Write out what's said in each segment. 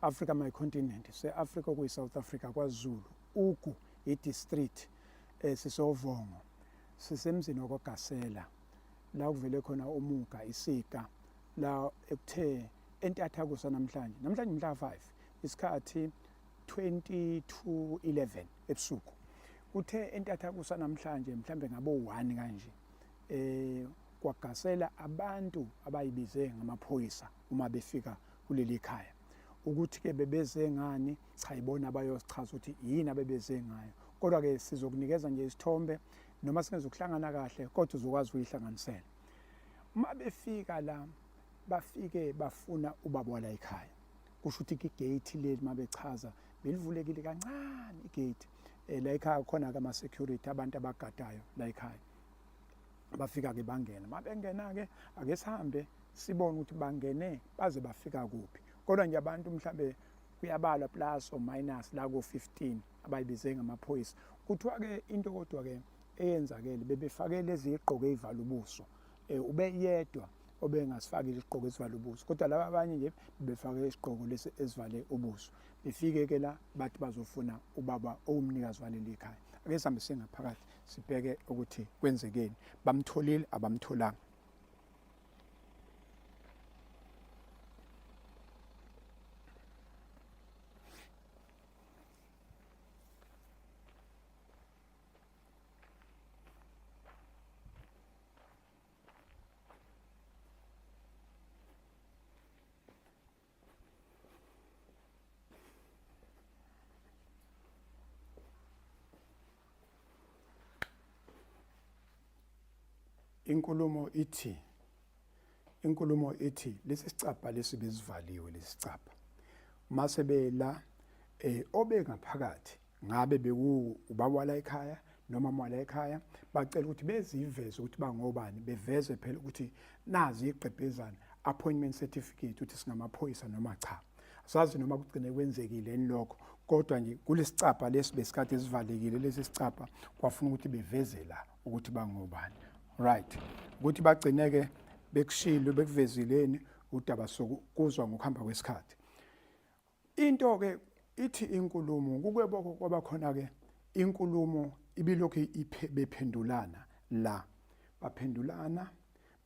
Africa my continent, se-Africa okuyi-South Africa, kwaZulu, Ugu i-district, sisoVongo, sisemzini wakwaGasela la kuvele khona umuga isiga la ekuthe entathakusa namhlanje, namhlanje mhla 5 isikhathi 22:11 ebusuku. Kuthe entathakusa namhlanje mhlambe ngabo 1 kanje kwagasela abantu abayibize ngamaphoyisa uma befika kuleli khaya. Ukuthi ke bebeze ngani, cha ibona abayosichaza ukuthi yini abebeze ngayo. Kodwa ke sizokunikeza nje isithombe noma singezokuhlangana kahle kodwa uzokwazi ukuyihlanganisela. Uma befika la bafike bafuna ubaba wala ekhaya. Kusho ukuthi igate leli mabechaza belivulekile kancane igate. La ekhaya khona ke ama security, abantu abagadayo la ekhaya. Bafika ke bangena. Mabengena ke ake sihambe sibone ukuthi bangene baze bafika kuphi. Kodwa nje abantu mhlambe kuyabalwa plus or minus la ko 15 abayibize ngamaphoyisa. Kuthiwa ke into kodwa ke eyenzakele bebefake lezi igqoke ezivala ubuso. Ube yedwa obengasifakile isigqoko esivala ubuso, kodwa laba abanye nje bebefake isigqoko lesi esivale ubuso. Befike ke la bathi bazofuna ubaba owumnikazi waleli khaya. Ake sihambe singaphakathi sibheke ukuthi kwenzekeni, bamtholile abamtholanga. Inkulumo ithi, inkulumo ithi lesi sicabha lesi besivaliwe lesi sicabha. Mase bela obe ngaphakathi ngabe beku ubaba wala ekhaya noma mwala ekhaya, bacela ukuthi beziveze ukuthi bangobani, beveze phela ukuthi nazi igqebhezana appointment certificate ukuthi singamaphoyisa noma cha. Asazi noma kugcine kwenzekile yini lokho, kodwa nje kulesicabha lesi besikade sivalekile lesi sicabha, kwafuna ukuthi beveze la ukuthi bangobani. Right, ukuthi bagcine-ke bekushilo bekuvezileni udaba sokuzwa ngokuhamba kwesikhathi. Into-ke ithi inkulumo kuke kwaba khona-ke inkulumo ibilokhu bephendulana la, baphendulana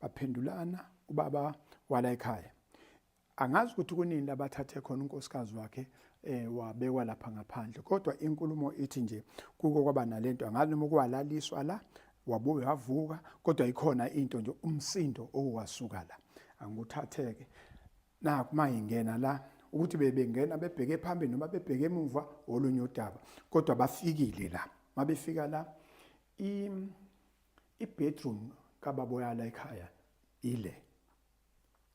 baphendulana ubaba wala ekhaya. Angazi ukuthi kunini labathathe khona unkosikazi wakhe wabekwa lapha ngaphandle, kodwa inkulumo ithi nje kuko kwaba nalento, angazi noma kwalaliswa la wabuye wavuka, kodwa ikhona into nje umsindo owasuka la. Angikuthatheke nakhu mayingena la ukuthi bebengena bebheke phambili noma bebheke emuva olunye udaba, kodwa bafikile la. Mabefika la i bedroom kababa oyala ekhaya ile,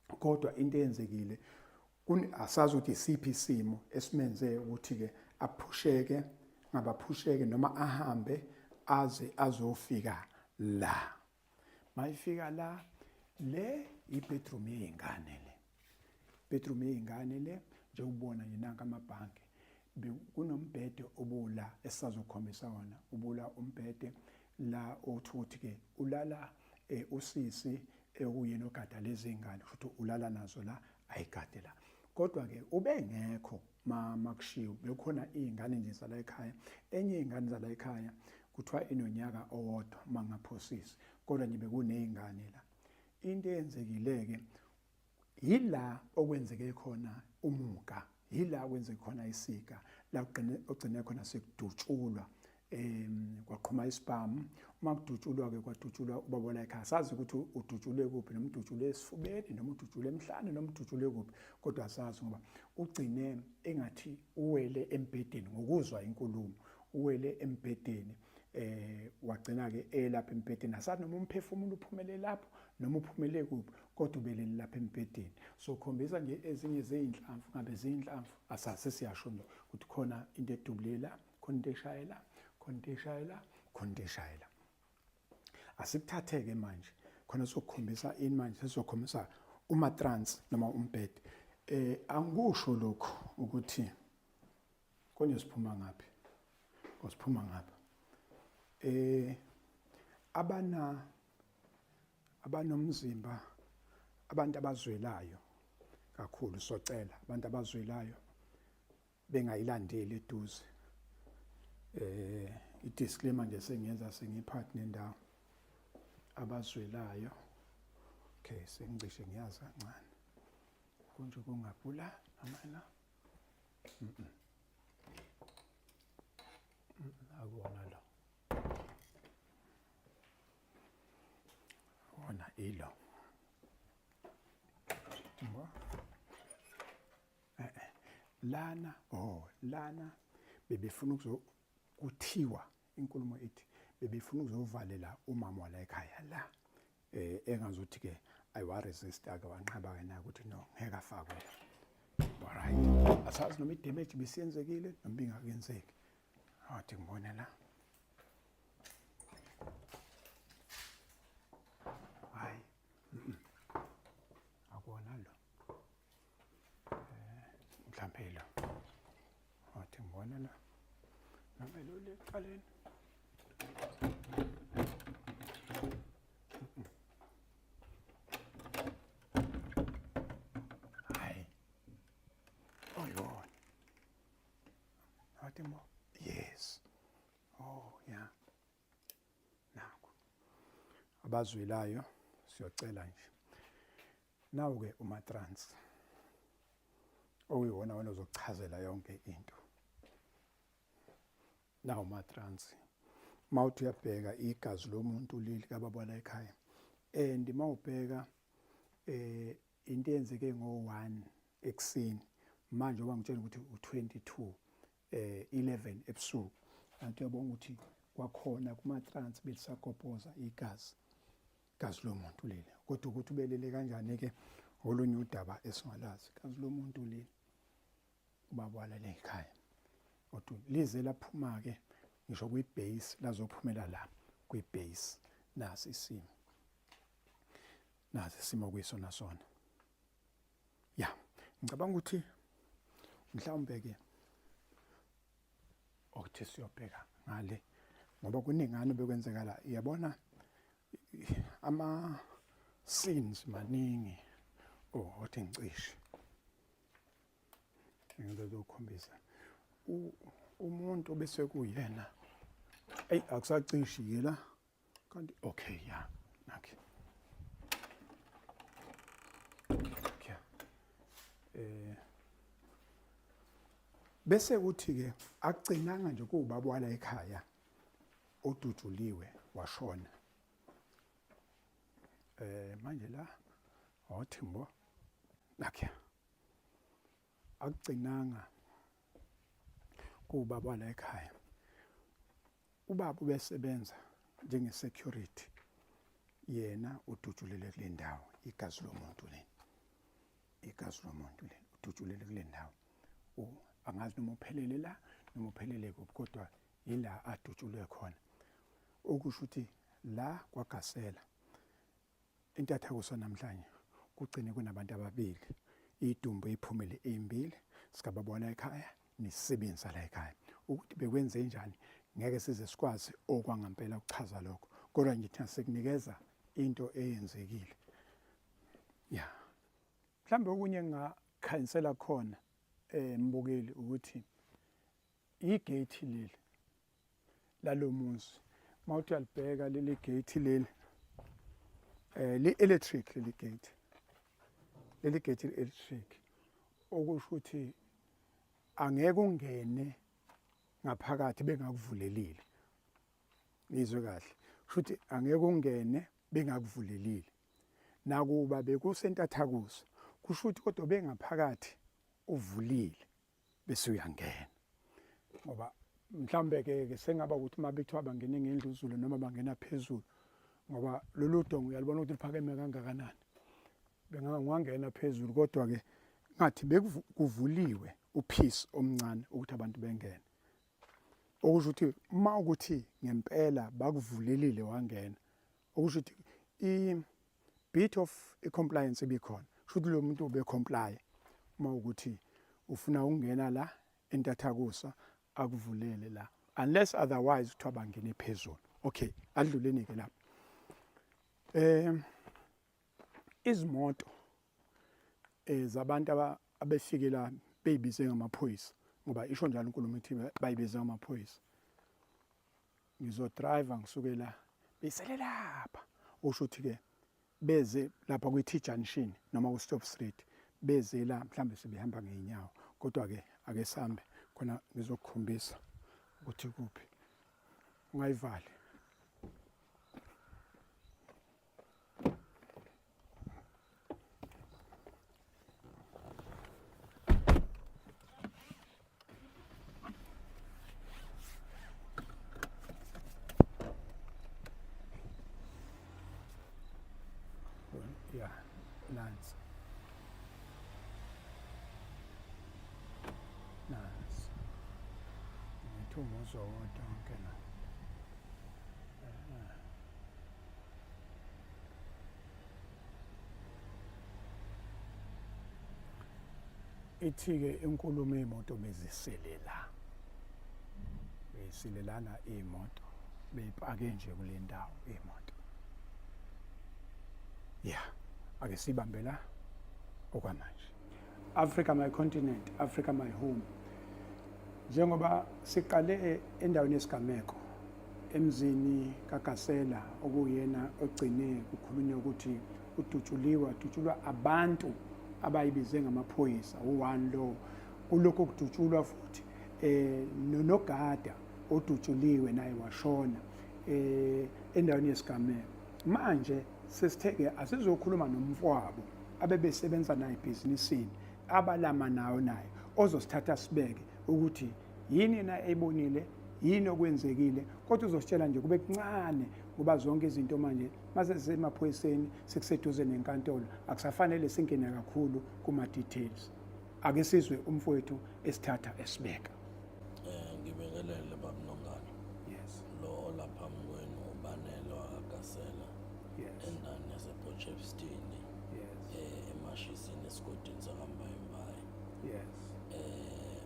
kodwa into eyenzekile asazi ukuthi isiphi isimo esimenze ukuthi ke aphusheke, ngabaphusheke noma ahambe aze azofika la. Mayifika la, le i-bedroom yey'ngane le, bedroom yey'ngane le nje ubona nje nanka amabhanki, kunombhede obula esisazokhombisa wona, ubula umbhede la othi ukuthi ke ulala usisi ekuyena ogada lezi ngane, futhi ulala nazo la ayigade la. Kodwa ke ubengekho makushiwo, bekukhona izingane nje zala ekhaya, enye izingane zala ekhaya kuthiwa inonyaka owodwa mangaphosisi, kodwa nje bekunezingane la. Into eyenzekile ke yila okwenzeke khona umuga, yila okwenzeke khona isiga la ogcine khona sekudutshulwa, kwaqhuma isibhamu. Uma kudutshulwa ke kwadutshulwa ubaba la ekhaya, sazi ukuthi udutshulwe kuphi, noma udutshulwe esifubeni noma udutshulwe emhlane noma udutshulwe kuphi, kodwa asazi ngoba ugcine engathi uwele embhedeni ngokuzwa inkulumo, uwele embhedeni wagcina ke elapha embhedeni. Asazi noma umphefumulo uphumele lapho noma uphumele kuphi, kodwa ubelele lapha embhedeni. So khombisa nje ezinye zeyinhlamvu, ngabe ziyinhlamvu asazi, siyasho nje ukuthi khona into edubule la, khona into eshayela, khona into eshayela, khona into eshayela. Asikuthatheke manje khona sokukhombisa ini manje, sesizokhombisa umatrans noma umbhede. Angikusho lokhu ukuthi konje siphuma ngaphi, osiphuma ngapha. Abanomzimba, abantu abazwelayo kakhulu, socela abantu abazwelayo. Bengayilandeli eduze. I-disclaimer nje sengiyenza sengiphathi nendawo abazwelayo. Okay, sengicishe ngiyazi kancane. Konje kungabula noma la. Akuwona lo. Wona ilo. Ngo. Eh, eh. Lana, oh, lana bebefuna ukuzo kuthiwa inkulumo ithi bebefuna ukuzovalela umama wala ekhaya la. Engazuthi ke ayiwa resist ake wanqaba ke na ukuthi no ngeke afakwe. Alright. Asazi noma i-damage bisiyenzekile noma ingakenzeki. Athi ngibone la. Hayi. Akuwona lo. Mhlampe lo. Athi ngibone la. Noma lo leqaleni. Hayi. Oyona. Athi mo. Yes. Oh yeah. Nakho. Abazwelayo siyocela nje. Nawu ke umatrans. Okuyiwona wena ozokuchazela yonke into. Nawu umatrans. Mawuthi uyabheka igazi lomuntu leli kababa la ekhaya. And mawubheka into eyenzeke ngo-1 ekuseni manje oba ngitshela ukuthi u-22 11 ebusuku, kanti uyabona ukuthi kwakhona kuma-trans belisagobhoza igazi gazi lomuntu leli, kodwa ukuthi ubelele kanjani ke olunye udaba esingalazi. Gazi lomuntu leli ubaba walele ekhaya, kodwa lize laphuma ke ngisho kwi-base, lazophumela la kwi-base. Nasi isimo, nasi isimo kuyisona sona. Ya, ngicabanga ukuthi mhlawumbe ke okuthi siyobheka ngale ngoba kuningana bekwenzeka la. Uyabona ama scenes maningi. Oh, othi ngicishe ngizokukhombisa umuntu bese kuyena. Ey, akusacishi ke la kanti. Okay, ya, nakhe. Okay, bese kuthi ke akugcinanga nje kuwubaba wala ekhaya odutshuliwe washona. Manje la othimbo nakhe akugcinanga kuwubaba wala ekhaya. Ubaba ubesebenza njenge security, yena udutshulele kule ndawo. Igazi lomuntu leli, igazi lomuntu leli, udutshulele kule ndawo. Angazi noma uphelele la noma uphelele kuphi, kodwa yila adutshulwe khona, okusho ukuthi la kwagasela intathakusa namhlanje kugcine kunabantu ababili, idumbu iphumile ezimbili sikababona ekhaya nesisebenzi la ekhaya. Ukuthi bekwenze njani ngeke size sikwazi okwangampela ukuchaza lokho, kodwa nje thina sikunikeza into eyenzekile. Ya, mhlawumbe okunye engingakhanyisela khona mbukeli ukuthi igate leli lalomuzi, mawuthi uyalibheka leli gate leli, li electric leli gate, leli gate li electric, okusho ukuthi angeke ungene ngaphakathi bengakuvulelile. Ngizwe kahle, kusho angeke ungene bengakuvulelile nakuba bekusentathakusa, kusho ukuthi kodwa bengaphakathi uvulile bese uyangena. Ngoba mhlambe ke ke sengaba ukuthi uma bekuthiwa bangene ngendluzulu noma bangena phezulu, ngoba lolu dongo uyalibona ukuthi liphakeme kangakanani, bengangena phezulu, kodwa ke ngathi bekuvuliwe upiece omncane ukuthi abantu bengene, okusho ukuthi uma ukuthi ngempela bakuvulelile wangena, okusho ukuthi i bit of i-compliance ibikhona, kusho ukuthi lo muntu ube comply. Uma ukuthi ufuna ukungena la entathakusa akuvulele la, unless otherwise kuthiwa bangene phezulu. Okay, adluleni ke lapho. Izimoto zabantu abefikela beyibize ngamaphoyisa Ngoba isho njalo inkulumo ithi bayibize amaphoyisa. Ngizodrive ngisuke la besele lapha. Usho ukuthi ke beze lapha kwi-T junction noma ku-Stop Street beze la mhlambe sebehamba ngeenyawo kodwa ke ake sambe khona ngizokukhombisa ukuthi kuphi ungayivali. Ya, nansi. Nansi. Ngithi umuzwa wodwa wonke la. Ithi-ke inkulumo iy'moto bezisele la, beyisilelana iy'moto, beyipake nje kule ndawo iy'moto. Ya, ake sibambe la okwamanje. Africa my continent, Africa my home. Njengoba siqale endaweni yesigameko emzini kaGasela okuyena ogcine kukhulunywa ukuthi udutshuliwe wadutshulwa abantu abayibize ngamaphoyisa u-one lo kulokhu kudutshulwa futhi eh nonogada odutshuliwe naye washona eh endaweni yesigameko. Manje sesitheke asizokhuluma nomfowabo abebesebenza naye ebhizinisini abalama nayo naye ozosithatha sibeke ukuthi yini yena eyibonile, yini okwenzekile, kodwa uzositshela nje kube kuncane ngoba zonke izinto manje mase zisemaphoyiseni sekuseduze nenkantolo akusafanele singene kakhulu kuma-details. Ake sizwe umfowethu esithatha esibeka. Ngibingelele baba Nongalo. Yes. Lo olapha kwenu uBanele wakaGasela. Yes. Endaweni yasePort Shepstone. Yes. Emashisini esigodini sakaMbayimbayi. Yes.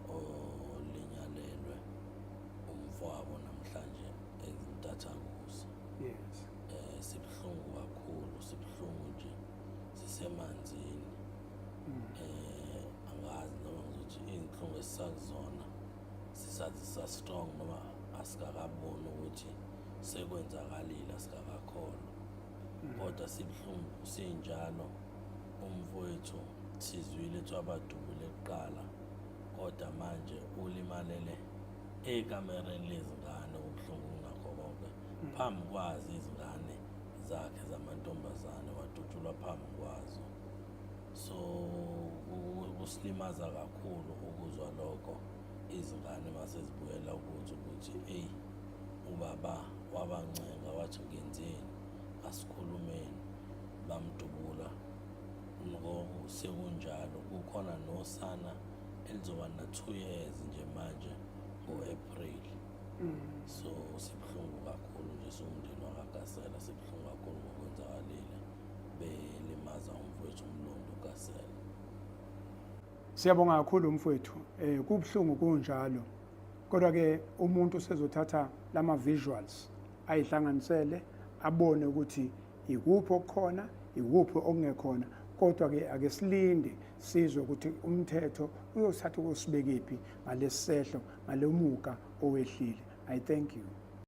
Olinyalelwe umfowabo namhlanje ezintathakusa. Yes. Sibuhlungu kakhulu, sibuhlungu nje sisemanzini. Angazi noma ngizothi iy'nhlungu esisakuzona sisathi sa-strong noma asikakaboni ukuthi sekwenzakalile, asikakakholwa. Kodwa sibuhlungu sinjalo. Umfowethu sizwile kuthiwa badubule kuqala, kodwa manje ulimalele ekamereni lezingane. Okubuhlungu kunakho konke, phambi kwazo izingane zakhe zamantombazane wadutshulwa phambi kwazo. So kusilimaza kakhulu ukuzwa lokho, izingane masezibuyela ukuthi eyi ubaba wabancenga wathi ngenzeni, asikhulumeni, bamdubula. Ngoku sekunjalo kukhona nosana elizoba na-2 years nje manje ngo-April. So sibuhlungu kakhulu nje siwumndeni wakaGasela, sibuhlungu kakhulu ngokwenzakalile belimaza umfowethu uMlondo uGasela. Siyabonga kakhulu mfowethu. Kubuhlungu kunjalo. Kodwa ke umuntu usezothatha lama visuals ayihlanganisele abone ukuthi ikuphi okukhona, ikuphi okungekhona. Kodwa ke ake silinde sizwe ukuthi umthetho uyosithatha usibekephi ngalesehlo, ngalomuka owehlile. I thank you.